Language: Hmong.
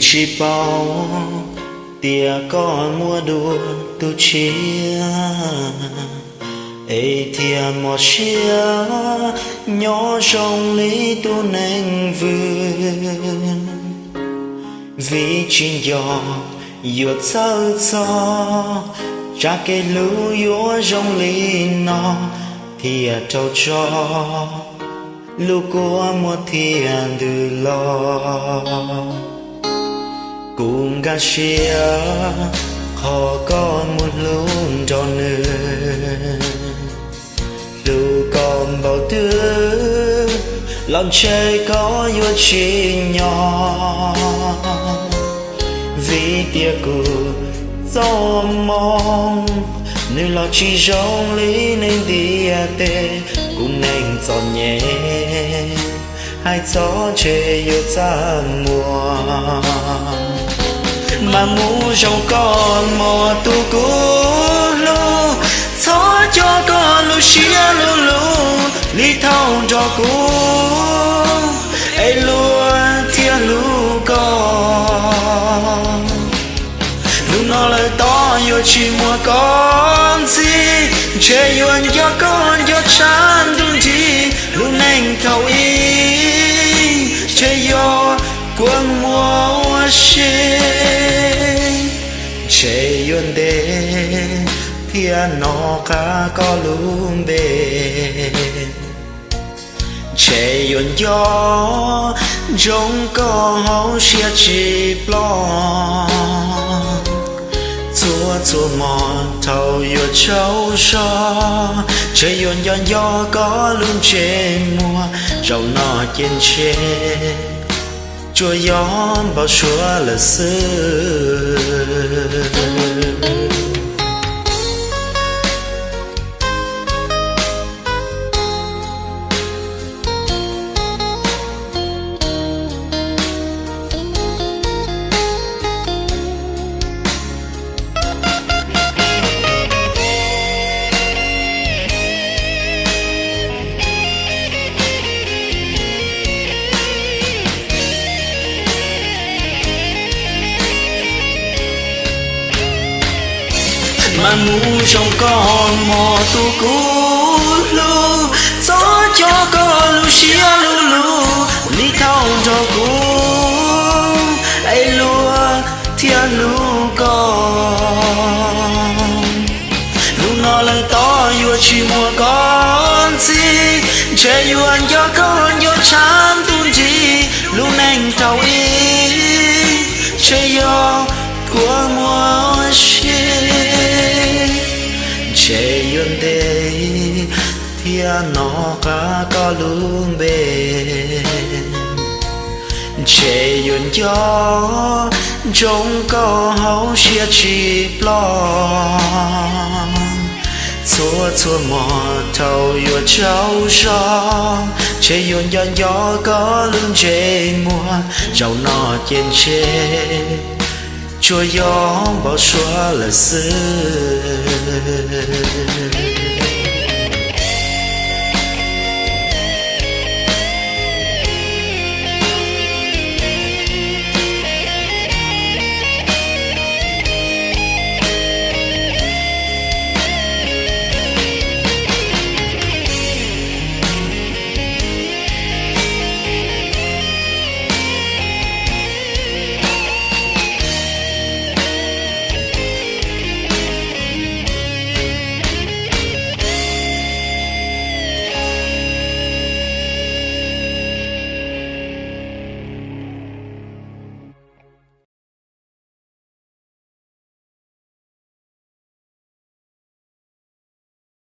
Tsis paub tias koj muaj dua tus tshiab, es thiaj mos siab nyob zoo li tus neeg vwm. Vim tsis nco yuav txhawj txog tsam kev hlub yuav zoo li no, thiaj raug tso lub kua muag thiaj ntws los. Kuv nkag siab qhov koj muaj hlub nrog nws, hlub koj npaum twg los ntshe koj yuav tsim nyog. Vim tias kuv txoj hmoo nws los tsis zoo li neeg ntiaj teb, kuv neeg txom nyem hais txog ntshe yuav txaj muag. Mas mus zoo koj mog tus kuv hlub, txhob coj koj lub siab lub lug li thaum nrog kuv, es luag thiaj hlub koj. Hnub no lawm tom yuav tsis muaj koj ntxiv, ntshe yuav nco koj nco tshaj ntuj nrig. Lub neej thaum ub ntshe yuav kua muag ua si, ntshe yuav ntev thiaj hnov qab koj lub npe. Ntshe yuav nco ntsoov koj hauv siab tsis ploj. Txhua txhua hmo thaum yuav tsaug zog, ntshe yuav nco nco koj lub ntsej muag. Zaum no ces ntshe tsuas yog npau suav lawm xwb. Mas mus zoo koj mog tus kuv hlub, txhob coj koj lub siab lub lug li thaum nrog kuv, es luag thiaj hlub koj. Hnub no lawm tom yuav tsis muaj koj ntxiv, ntshe yuav nco koj nco tshaj ntuj nrig. Lub neej thaum ub ntshe yuav kua muag ua si, ntshe yuav ntev thiaj hnov qab koj lub npe. Ntshe yuav nco ntsoov koj hauv siab tsis ploj. Txhua txhua hmo thaum yuav tsaug zog, ntshe yuav nco nco koj lub ntsej muag. Zaum no ces ntshe tsuas yog npau suav lawm xwb.